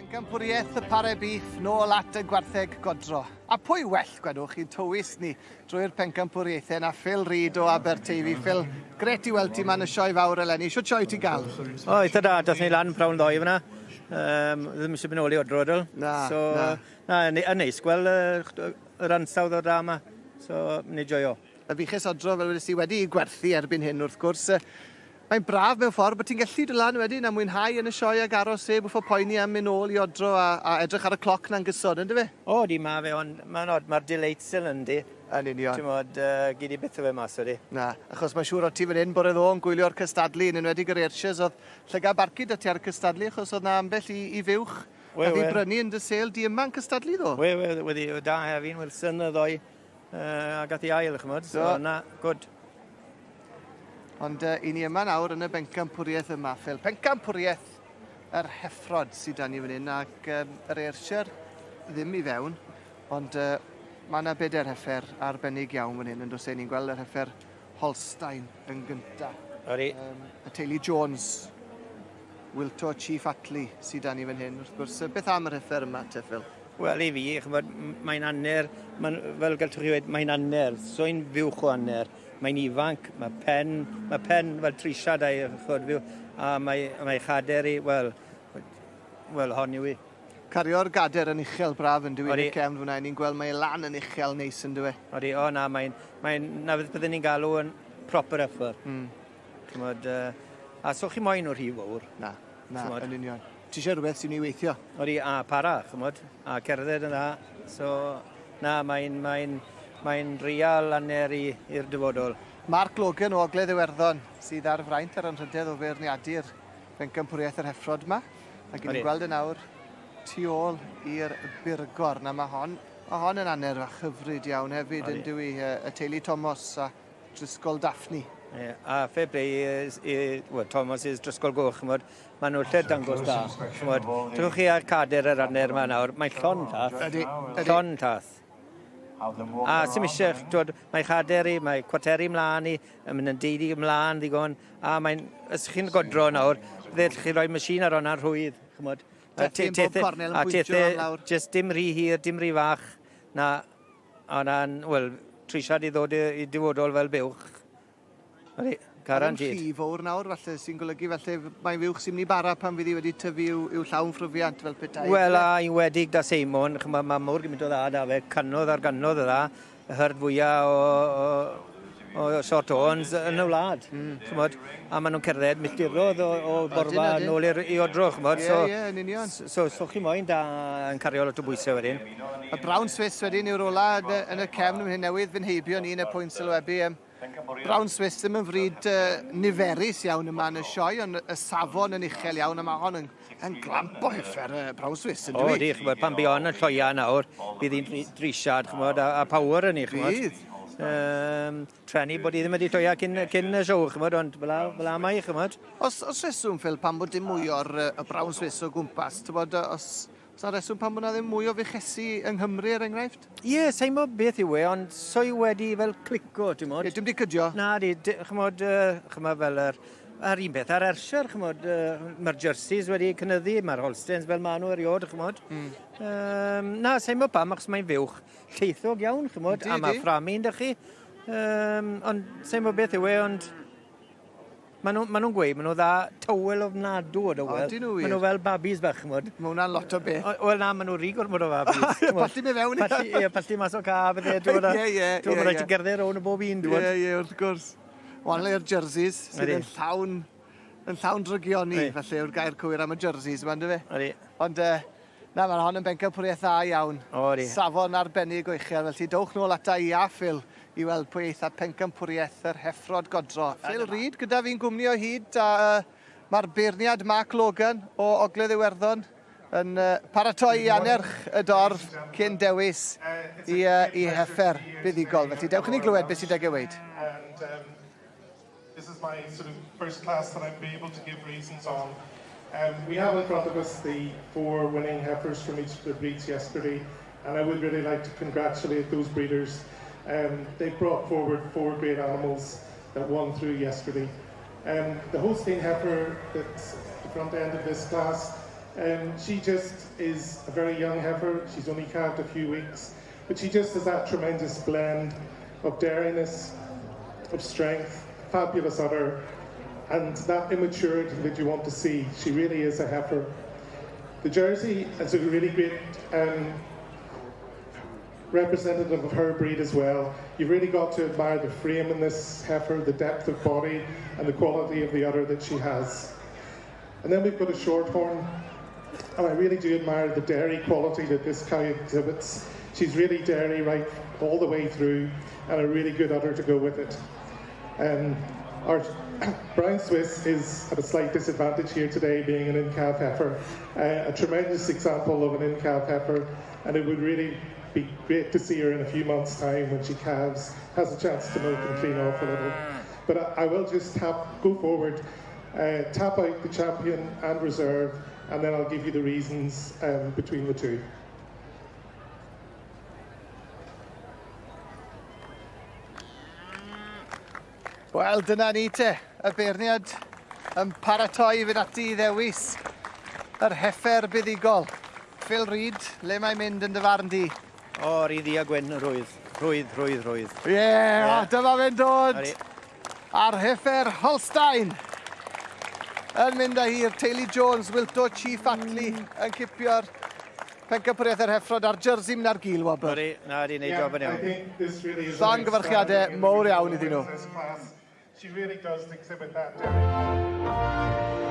Pencampwriaeth y Pare Beef nôl at y gwartheg godro. A pwy well, gwedwch, i'n tywys ni drwy'r pencampwriaethau na Phil Reid o Aberteifi. Phil, gret i weld ti 'ma yn y sioe fawr eleni. Shwt sioe ti gael? O, eitha da. Dath ni lan prawn ddoe fyna. Um, ddim eisiau mynd ôl i odro, dwl. Na, so, na. Na, yn, yn neis gweld yr ansawdd o'r da yma. So, ni joio. Y fuches odro, fel wedes i, wedi gwerthu erbyn hyn, wrth gwrs. Mae'n braf mewn ffordd bod ti'n gallu dod lan wedyn a mwynhau yn y sioe ag aros heb wffo poeni am mynd nôl i odro a, a edrych ar y cloc na'n gyson, yndyfe? O, di, ma fe, ond mae'n od, mae'r delight still yndi. Yn union. Ti'n modd, uh, gyd i byth o fe mas wedi. Na, achos mae'n siŵr o ti fan hyn bore ddo yn gwylio'r cystadlu, yn enwedig yr Ayrshires, oedd llygad barcud 'da ti ar y cystadlu, achos oedd na ambell i, i fuwch We, gath ei we. brynu yn dy sêl di yma'n cystadlu ddo. We, we, wedi, da Hefin Wilson y ddoe, uh, a gath i ail, chymod. So, Do. na, good. Ond uh, i ni yma nawr yn y bencampwriaeth yma, Phil. Pencampwriaeth yr heffrod sydd dan ni fan hyn, ac um, yr Ayrshire ddim i fewn, ond uh, mae yna bedair heffer arbennig iawn fan hyn, yn does e? Ni'n gweld yr heffer Holstein yn gyntaf. Odi. Y teulu Jones, Wilto Chief Attlee sydd dan ni fan hyn, wrth gwrs. Beth am yr heffer yma te, Phil? Wel, i fi, ch'mod, mae'n anner, mae'n, fel gallwch chi weud, mae'n anner, so'n fuwch o anner. Mae'n ifanc, mae pen, mae pen fel trisiad a'i, ch'mod, fyw, a mae, mae chader i, wel, wel, hon yw i. Cario'r gader yn uchel braf yn dyw i, Odi. yn y cefn fyna, ni'n gweld mae e lan yn uchel neis yn dyw e. Odi, o na, mae'n, mae'n, na beth byddwn ni'n galw yn proper heifer. Ch'mod, a so chi moyn nhw rhy fawr. Na, na, Ch'mod. yn union. Ti eisiau rhywbeth sy'n ei weithio? Odi, a para, ch'mod, a cerdded yn dda. So, na, mae'n mae mae real anner i'r dyfodol. Mark Logan o Ogledd Iwerddon sydd ar fraint ar anrhydedd o feirniadu'r bencampwriaeth yr heffrod yma. Ac ni'n gweld yn awr tu ôl i'r burgor. Na, mae hon, mae hon yn anner fach hyfryd iawn hefyd yn dyw i, y teulu Thomas a Drisgol Daphne. Yeah, a fair play i, i well, Thomas is Drisgol Goch, ch'mod, maen nhw lle dangos da. Ch'mod, drychwch chi ar cader yr anner yma nawr, mae'n llond llath. Ydy, ydy. Llond llath. A sy'm eisiau, twod, mae chader i, mae cwarteri mlaen i, yn mynd yn deulu ymlaen ddigon, a mae'n, os chi'n godro nawr, ddech chi roi machine ar hwnna'n rhwydd, ch'mod. Tethu yn bob cornel yn pwyntio am lawr. Just dim rhy hir, dim rhy fach, na, O na'n, wel, trisiad i ddod i dyfodol fel buwch. Ydy, guaranteed. Mae'n rhy fawr nawr, falle, sy'n golygu falle mae'n fuwch sy'n mynd i bara pan fydd hi wedi tyfu i'w, i'w llawn ffryfiant fel petai. Wel, a yn wedig da Seimon, ch'mo', mae mor gymaint o dda da fe, cannoedd ar gannoedd o dda, y herd fwyaf o, o, o short horns yn y wlad, ch'mod, a maen nhw'n cerdded milltirodd o, o borfa nôl i'r i odro, ch'mod. Ie, ie, yn union. So, so chi moyn da yn cario lot o bwysau wedyn. Y Brown Swiss wedyn yw'r ola yn y, yn y cefn, hyn newydd fynd heibio ni yn y pwynt sylwebu. Um, Brown Swiss ddim yn fryd uh, niferus iawn yma yn y sioe, ond y safon yn uchel iawn, a mae hon yn, yn glamp o heffer uh, Brown Swiss, yn dwi? O, di, ch'mod, pan bu hon yn lloia nawr, bydd hi'n drisiad, ch'mod, a, a power yn ei, ch'mod. Bydd. Treni bod hi ddim wedi lloia cyn, cyn y siow, ch'mod, ond fel la mae, ch'mod. Os, os reswm, Phil, pam bod dim mwy o'r uh, Brown Swiss o gwmpas, ti'n bod, os, Oes 'na reswm pam bod 'na ddim mwy o fuchesi yng Nghymru, er enghraifft? Ie, sa i'n gwybod beth yw e, ond so i wedi fel clico, ti'n modd. Ie, dim 'di cydio. Na di, ch'mod, uh, ch'mod fel yr, a'r un peth ar Ayrshire, ch'mod, uh, mae'r jerseys wedi cynyddu, mae'r Holsteins fel maen nhw eriod, ch'mod. Mm. Um, na, sa i'n gwybod pam, achos mae'n fuwch lleithog iawn, ch'mod, a mae fframyn 'da chi. Um, ond sa i'n gwybod beth yw e, ond Maen nhw, ma nhw'n gweud, maen nhw dda tywel ofnadw o dywel. Odyn nhw wir? Maen nhw fel babis bach, ch'mod. Mae hwnna'n lot o beth. Wel na, maen nhw rhy gormod o fabis. Pallu mynd fewn. Pallu, ie, pallu mas o ca, bydde. Ie, ie, ie. Mae'n rhaid ti gerdded rownd y bob un, dwi'n Ie, ie, wrth gwrs. Wahanol i'r jerseys, sydd yn llawn, yn llawn drygioni, felly yw'r gair cywir am y jerseys yma, yndyfe? Ydy. Ond, na, mae hon yn bencampwriaeth dda iawn. O, ydy. Safon arbennig o uchel, felly dowch nôl ata i a Phil i weld pwy eitha pencampwriaeth yr heffrod godro. Phil Reid gyda fi'n gwmni o hyd, a uh, mae'r beirniad Mark Logan o Ogledd Iwerddon yn uh, paratoi i anerch y dorf cyn dewis i, uh, i heffer buddugol. Felly dewch i ni glywed beth sydd ag e weud. This is my sort of first class that I'm able to give reasons on. We have in front of us the four winning heifers from each of the breeds yesterday, and I would really like to congratulate those breeders. They brought forward four great animals that won through yesterday. The Holstein heifer that's the front end of this class She just is a very young heifer. She's only calved a few weeks, but she just has that tremendous blend of dairyness, of strength, fabulous udder, and that immaturity that you want to see. She really is a heifer. The Jersey is a really great representative of her breed as well. You've really got to admire the frame in this heifer, the depth of body, and the quality of the udder that she has. And then we've got a shorthorn, and I really do admire the dairy quality that this cow exhibits. She's really dairy right all the way through, and a really good udder to go with it. Our Brown Swiss is at a slight disadvantage here today, being an in-calf heifer. A tremendous example of an in-calf heifer, and it would really be great to see her in a few months' time when she calves, has a chance to milk and clean off a little. But I will just go forward, tap out the champion and reserve, and then I'll give you the reasons between the two. Wel, dyna ni te, y beirniad yn paratoi i fynd ati i ddewis yr heffer buddugol. Phil Reid, le mae'n mynd yn dy farn di? O, rhi ddu a gwyn, rhwydd. Rhwydd, rhwydd, rhwydd. Ie, yeah, dyma fe'n dod. Odi. A'r heffer Holstein yn mynd â hi'r teulu Jones, Wilto Chief Atlee yn cipio'r pencampwriaeth yr heffrod a'r jersey mynd ar gil wobr. Odi, na, di wneud job yn I iawn. think this really is an Llongyfarchiadau outstanding mowr iawn individual iddyn nhw. in this class. She really does exhibit that dairy.